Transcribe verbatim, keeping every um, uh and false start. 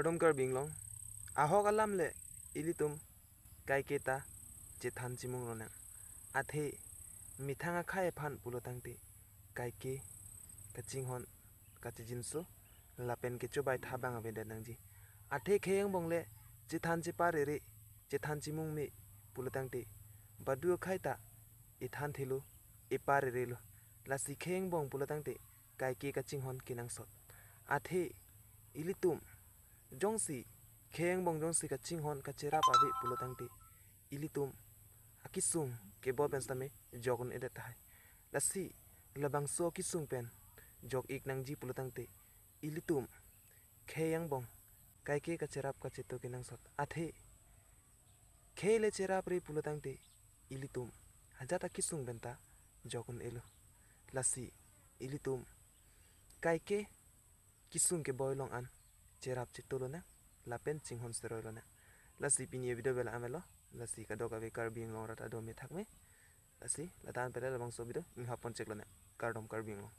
Kardom Karbi Anglong. Ahok alam le ilitum kaike ta chethan chimung lonang. Athe methang akhei aphan pulo tangte kaike kachinghon kachijinso lapen kechobai tha abang avedet nangji. Athe khei angbong le chethan cheparere, chethan chimung me pulo tangte badu akhei ta ethan thelo, eparerelo. Lasi khei angbong pulo tangte kaike kachinghon kenangsot. Athe ilitum jongsi khei angbong jongsi kachinghon kacherap ave pulo tangte ilitum akesung keboi pen sitame jok un-edet tahai. Lasi labangso akesung pen jok-ik nangji pulo tangte ilitum khei angbong kaike kacherap kacheto kenangsot. Athe khei le cherapre pulo tangte ilitum ajat akesung pen ta jok un-elo. Lasi ilitum kaike kesung keboi along an cherap cheto lonang lapen chinghon seroi lonang. Lasi pini video bela amelo. Lasi kadokave Karbi Anglong arat adome thakme. Lasi lata an pele labangso video inghap pon chek lonang. Kardom Karbi Anglong.